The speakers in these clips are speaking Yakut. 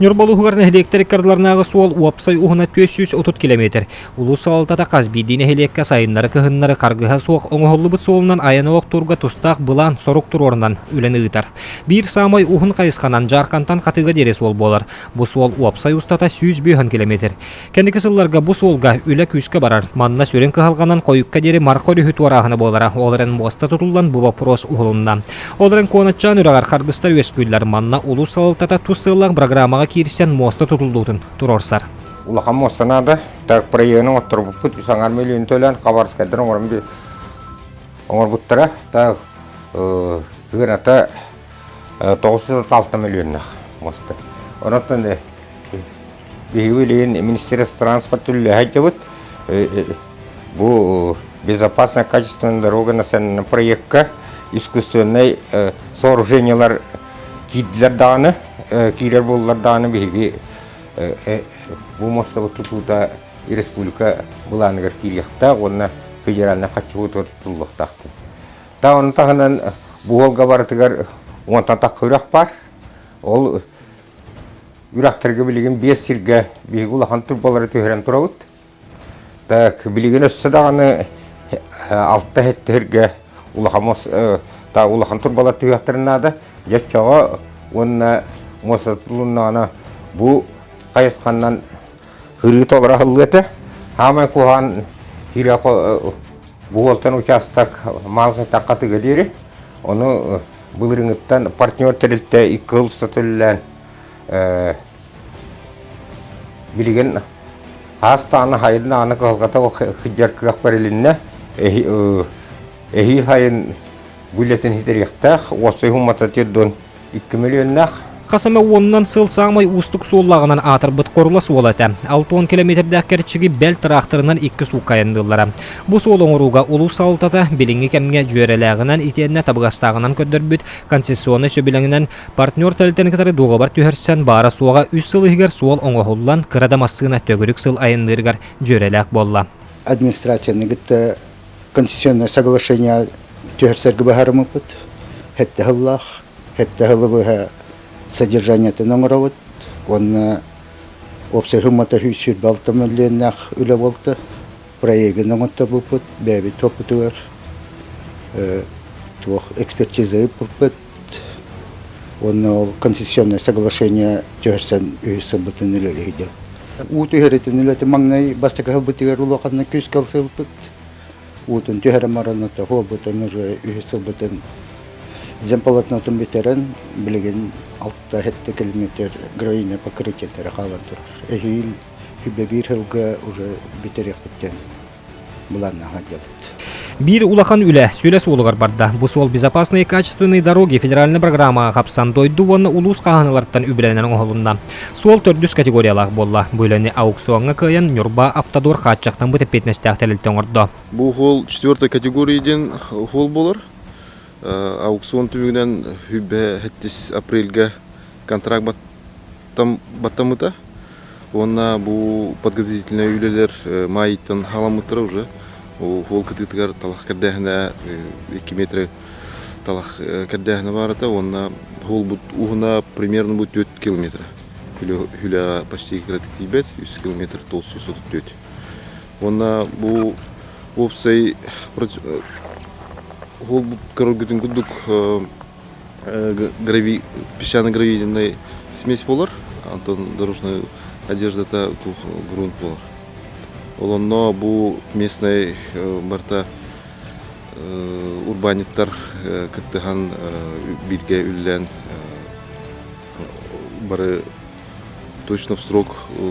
Ньурба улууһугар нэһилиэктэр ыккардыларынааҕы суол уопсай уһуна 430 километр. Улуус салалтата хас биирдии нэһилиэккэ сайыннары-кыһыннары харгыһа суох оҥоһуллубут суолунан айаны олохтуурга тустаах былаан сорук туруорунан үлэни ыытар. Биир саамай уһун хайысханан Дьаархантан Хатыыга диэри суол буолар. Бу суол уопсай устата 105 километр. Кэнники сылларга бу суолга үлэ күүскэ барар. Манна сүрүн кыһалҕанан хойукка диэри Марха өрүһү туорааһына буолара. Ол эрэн муоста тутуллан бу боппуруос уһулунна. Ол эрэн Куоначчаан үрэҕэр харгыстар үөскүүллэр. Манна улуус салалтата тус сыаллаах бырагыраамаҕа киирсэн муоста тутуллуутун туруорсар. Улахан муоста наада. Так проегын оҥотторбуппут үс аҥаар миллион төлөөн Хабаровскайдар оҥорон оҥорбуттара. Так сыаната 906 миллионнаах муоста. Онон Биһиги билигин Министерство транспорта үлэлэһэ Бу безопасная качественная дорога национальный проекка искусственнай сооружениелар киирдилэр даҕаны, киирэр буоллар даҕаны биһиги бу муостабыт тутуута республика былааныгар киириэхтээх уонна федеральнай хаччыбыт тутуллуохтаах. Та ону таһынан бу уолга барытыгар уонтан тахха үрэх баар. Ол Үрэхтэргэ билигин биэс сиргэ биһиги улахан турбалары түһэрэн турабыт. Так, билигин өссө даҕаны алта сэттэ сиргэ улахан улахан турбалар түһүөхтэрин наада. Дьэ оччоҕо уонна муоста тутулуннаҕына бу хайысханнан ырыы толоро аһыллыа этэ. Хаамай куһаҕан киирэ бу уолтан учаастак мал хатыга диэри. Ону былырыҥыттан партнер тэрилтэ икки сыл устата үлэлээн билигин аас даҕаны хайын даҕаны кыһалҕата сылдьар кыах бэрилиннэ. Эһиил сайын бу үлэтин ситэриэхтээх, уопсай суммата тиэрдуон 2 миллионнаах. Хас эмэ уонунан сыл саамай уустук суоллааҕынан аатырбыт Хорула суола этэ. 60 километрдээх кэрчиги бэл тыраахтарынан икки суукка айанныыллара. Бу суолу оҥорууга улуус салалтата билиҥҥи кэмҥэ дьүөрэлээҕинэн итиэннэ табыгастааҕынан көрдөрбүт концессионнай сөбүлэҥинэн партнер тэрилтэни кытары дуогабар түһэрсэн баара-суоҕа үс сыл иһигэр суол оҥоһуллан кыра да массыына төгүрүк сыл айанныырыгар дьүөрэлээх буолла. Администрацияны кытта концессионное соглашение түһэрсэргэ быһаарыммыппыт. Сэттэ сыллаах, сэттэ сылы быһа содержаниетын оҥоробут уонна уопсай суммата 126 миллионнаах үлэ буолта. Проегын оҥотторбуппут, бэйэбит опытыгар туох экспертиза ыыппыппыт уонна ол концессионное соглашение түһэрсэн үһүс сылбытын үлэлиһидэ. Уу түһэритин үлэтин маҥнай бастакы сылбытыгар улаханнык күүскэ ылсыбыппыт. Уутун түһэрэн баран хуолбутун уже үһүс сылбытын земполотнотун бүтэрэн билигин 6-7 километр гравийное покрытиетара хаалан турар. Эһиил сүүрбэ биир сылга уже бүтэриэхпиттэн былааннаах сылдьабыт. Биир улахан үлэ Сүлэ суолугар барда. Бу суол «Безопасные и качественные дороги» федеральнай программаҕа хапсан дойду уонна улуус хааһыналарыттан үбүлэнэн оҥоһулунна. Суол төрдүс категориялаах буолла. Бу үлэни аукциоҥҥа кыайан Ньурба Автодор хааччахтаммыт эппиэтинэстээх тэрилтэ оҥордо. Бу суол четвертой категория диэн суол буолар. Аукцион түмүгүнэн сүүрбэ сэттис апрельга контракт баттаммыта. Уонна бу подготовительнай үлэлэр маайыттан халаммыттара уже. Суол кытыытыгар талах кэрдээһинэ 2 метр талах кэрдээһинэ баарата уонна суолбут уһуна примерно бу 4 километр. Хүлэҕэ почти кыратык тиийбэт, 3 километр 934. Уонна бу уопсай суолбут көрөргүтүн курдук песчано-гравийный смесь буолар, онтон дорожная одеждата грунт буолар. Ол онно бу местный барыта урбаанньыттар кыттыһан бииргэ үлэлээн бары точно в срок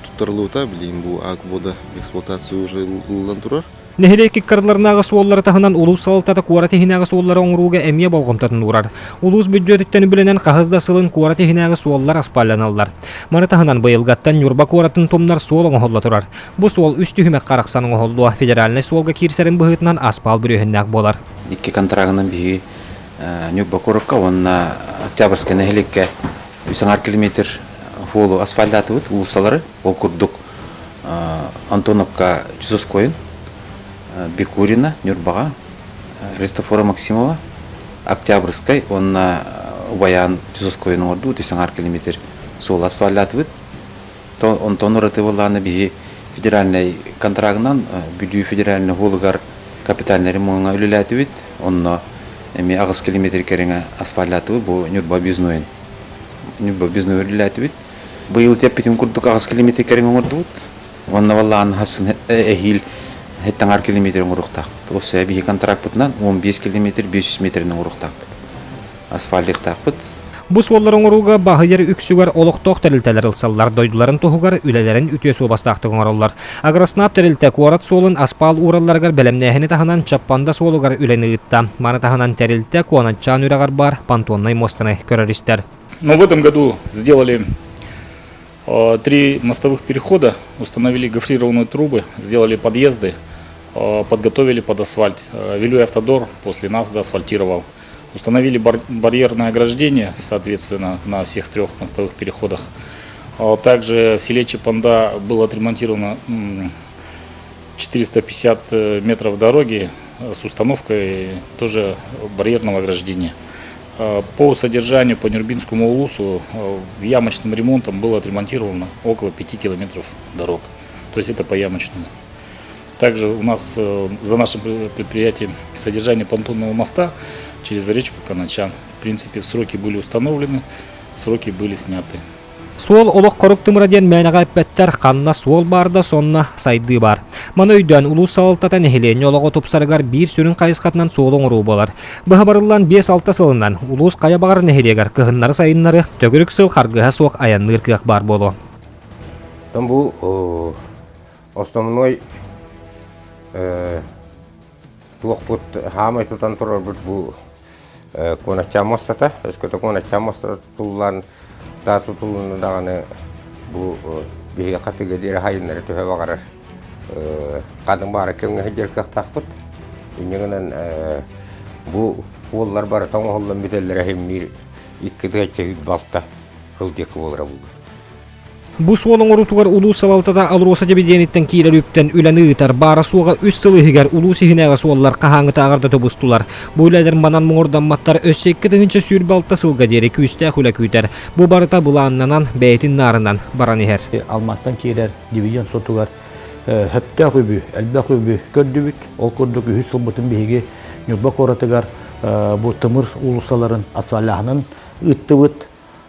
туттарыллыбыта. Билигин бу АКВОда эксплуатация уже ылыллан турар. Нэһилиэк иккардыларынааҕы суоллары таһынан улуус салалтата куорат иһинээҕи суоллары оҥорууга эмиэ болҕомтотун уурар. Улуус бүддьүөтүттэн үбүлэнэн хаһыс да сылын куорат иһинээҕи суоллар аспаалланаллар. Маны таһынан быйылгаттан Ньурба куоратын тумнар суол оҥоһулла турар. Бу суол үс түһүмэххэ арахсан оҥоһуллуо, федеральнай суолга киирсэрин быһыытынан аспаал бүрүөһүннээх буолар. Икки контрагынан биһиги Ньурба куоракка уонна Октябрьскай нэһилиэккэ үс аҥаар километр суолу асфальтаатыбыт уулуссалары. Ол курдук Антоновка Чусовскойун, Бекурина, Ньурбаҕа, Христофора Максимова, Октябрьскай уонна Убайаан Чусовскойун оҥордубут үс аҥаар километр. суол асфальтаатыбыт. Онтон ураты буоллаҕына биһи федеральнай контрагынан Бүлүү федеральнай уһуолугар капитальнай ремоҥҥа үлэлээтибит. Онно эмиэ 8 километр кэриҥэ асфальтаатыбыт. Бу Ньурба объезднойун Ньурба объездной үлэлээтибит. Быйыл тэппитин курдук 8 километр кэриҥэ оҥордубут. Уонна баллаан хасын эһиил һэттаҥар километр оҥоруохтаахпыт. Ол сөбө биһи контракпытынан 15 километр 500 метрин оҥоруохтаахпыт. Асфальтыахтаахпыт. Бу суоллары оҥорууга баһыйар үксүгэр олохтоох тэрилтэлэр ылсаллар, дойдуларын туһугар үлэлэрин үтүө суобастаахтык оҥороллор. Агроснаб тэрилтэ куорат суолун аспаал ууралларыгар бэлэмнээһини таһынан Чаппанда суолугар үлэни ыытта. Маны таһынан тэрилтэ Куоначчаан үрэҕэр баар понтоннай муостаны көрөр-истэр. Но в этом году сделали три мостовых перехода, установили гофрированные трубы, сделали подъезды, подготовили под асфальт. Вилюй Автодор после нас заасфальтировал. Установили барьерное ограждение, соответственно, на всех трех мостовых переходах. Также в селе Чапанда было отремонтировано 450 метров дороги с установкой тоже барьерного ограждения. По содержанию по Нюрбинскому улусу ямочным ремонтом было отремонтировано около 5 километров дорог. То есть это по ямочному. Также у нас за нашим предприятием содержание понтонного моста через речку Каначан. В принципе, сроки были установлены, сроки были сняты. Суол олох хорук тымыра диэн мээнэҕэ эппэттэр, ханна суол баар да сонно сайдыы баар. Маны өйдөөн улуус салалтата нэһилиэнньэ олоҕо тупсарыгар биир сүрүн хайысхатынан суолу оҥоруу буолар. Быһа барыллан 5-6 сылынан улуус хайа баҕар нэһилиэгэр кыһыннары-сайыннары төгүрүк сыл харгыһа суох айанныыр кыах баар буолуо. Оттон бу основной туохпут хаамай тутан турарбыт бу Куоначчаан муостата, өскөтө Куоначчаан муостата тутуллан да тутулунна даҕаны бу биһиги хатыга диэри хайыннары төһө баҕарар ханнык баҕарар кэмҥэ сылдьар кыахтаахпыт. Инньэ гынан бу уоллар барыта оҥоһуллан бүтэллэрэ иһин 2 6 сыл диэки буолара буолуо. Бу суол оҥоруутугар улуус салалтата АЛРОСА дьэбидиэниттэн киирэр үптэн үлэни ыытар. Баара-суоҕа үс сыл иһигэр улуус иһинээҕи суоллар хаһааҥҥытааҕар да тубустулар. Бу үлэлэр манан муҥурдамматтар өссө 2026 сылга диэри күүстээх үлэ күүтэр. Бу барыта былааннанан, бэйэтин наарынан баран иһэр. Алмаастан киирэр дивиденд сотугар сөптөөх үбү, элбэх үбү көрдүбүт. Ол курдук үһүс сылбытын биһиги Ньурба куоратыгар бу тымыр уулуссаларын асфальтааһынын ыыттыбыт.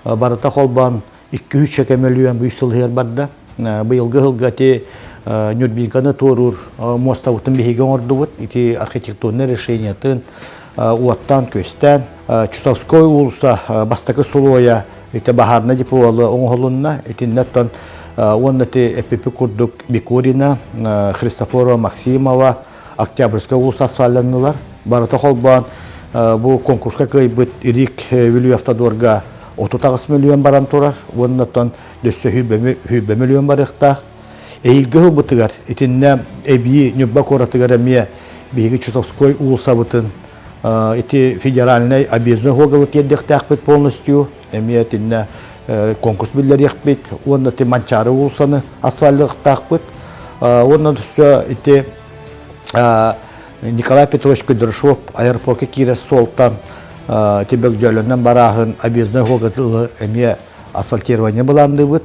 Барыта холбоон 2-3 көмөлүөн бу сыл иһигэр барда. Быйылгы сылга ити Нюрбинканы туоруур муостабытын биһиги оҥордубут. Ити архитектурнай решениятын уоттаан-күөстээн Чусовской уулусса бастакы сулуойа ити баһаарынай деполы оҥоһулунна. Итиннэ оттон уонна ити эппиппит курдук Бикурина, Христофорова Максимова, Октябрьскай уулусса асфальтаннылар. Барыта холбоон бу конкурска кыайбыт Ирик Бүлүү Автодорга 38 миллион баран турар уонна оттон өссө 120 миллион барыахтаах. Эһиилги сылбытыгар итиннэ эбии Ньурба куоратыгар эмиэ биһиги Чусовской уулуссабытын ити федеральнай объездной суолга тиэрдиэхтээхпит полностью эмиэ итиннэ конкурс биллэриэхпит уонна ити Манчаары уулуссаны асфальтыахтаахпыт уонна өссө ити Николай Петрович Кудряшов аэропорка киирэр суолтан ити Бөгдьөөлөнөн барааһын объездной суолга эмиэ асфальтирование былаанныыбыт.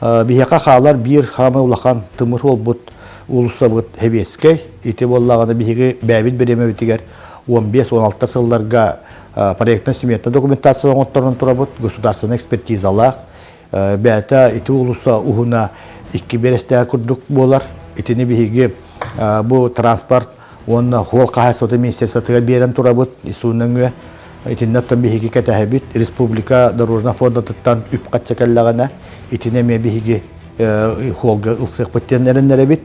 Биһиэхэ хаалар биир хаамай улахан тымыр суолбут уулуссабыт Сэбиэскэй. Ити буоллаҕына биһиги бэйэбит бириэмэбитигэр 15-16 сылларга проектно-сметно документация оҥотторон турабыт, государственнай экспертизалаах. Бэйэтэ ити уулусса уһуна икки биэрэстээх курдук буолар. Итини биһиги бу транспорт уонна суол хаһаайыстыбатын министерствотыгар биэрэн турабыт ИСУ нөҥүө. Итиннэ оттон биһиги кэтэһэбит республика дорожнай фондатыттан үп-харчы кэллэҕинэ итини эмиэ биһиги суолга ылсыахпыт диэн эрэннэрэбит.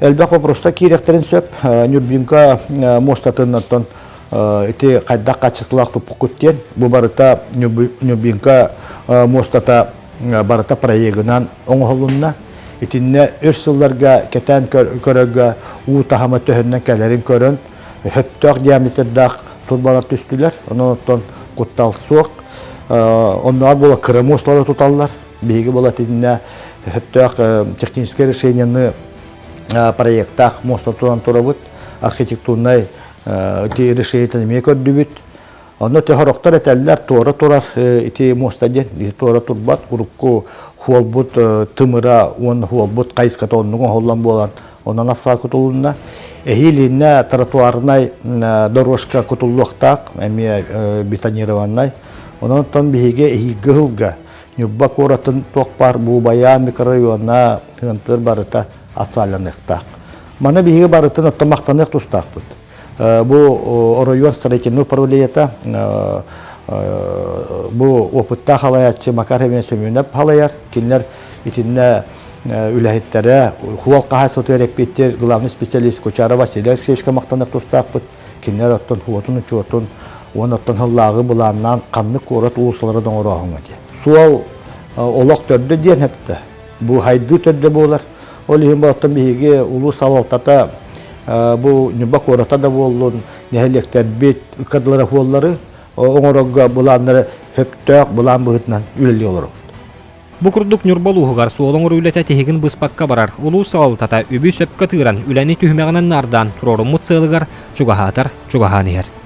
Элбэх вопростар киириэхтэрин сөп. Нюрбинка муостатын оттон ити хайдах хаачыстыбалаах туппуккут диэн. Бу барыта Нюрбинка муостата барыта проегынан оҥоһулунна. Итиннэ өр сылларга кэтээн көрөргө уу таһыма төһөннөн кэлэрин көрөн, сөптөөх диаметрдаах турбалар түстүлэр. Онон оттон куттал суох. Оннооҕор буола кыра муосталары туталлар. Биһиги буола итиннэ сөптөөх техническое решениены проектаах муоста тутан турабыт. Архитектурнай ити решениетын эмиэ көрдүбүт. Онно төһөрөхтөр этэллэр, туора турар ити муоста диэн, туора турбат, урукку хуолбут тымыра уонна хуолбут хайыската оннук оһоллон буолан, онон асфальт кутулунна. Эһиилиннэ тротуарнай дорожка кутуллуохтаах, эмиэ бетонированнай. Онон биһиги эһиилги ыһылга Ньурба куоратын туох баар Буубайаан микрорайона ыантыр барыта асфальтаныахтаах. Маны биһиги барытын оттон махтаныах тустаахпыт. Бу оройуон строительнай управлениета бу опыттаах халайааччы Макар Евгеньевич Семенов халайар. Кинилэр итиннэ үлэһиттэрэ, хуол хаһаайыстыбатыгар эппиэттиир главный специалист Кучаров Василий Алексеевичка махтаныах тустаахпыт. Кинилэр оттон уотун учуотун уонна оттон сыллааҕы былааннаан ханнык куорат уулуссалары да оҥорооһуҥҥа диэн. Суол олох төрдө диэн эптэ. Бу хайдыы төрдө буолар. Ол иһин оттон биһиги улуус салалтата бу Ньурба куората да буоллун, нэһилиэктэрбит ыккардылара буоллары оҥорорго былааннары сөптөөх былаан быһыытынан үлэлии олоробут. Бу курдук Ньурба улууһугар суол оҥоруу үлэтэ тиһигин быспакка барар. Улуус салалтата үбү сөпкө тыыран, үлэни түһүмэҕинэн наардаан туруоруммут сыалыгар чугаһаатар, чугаһаан иһэр.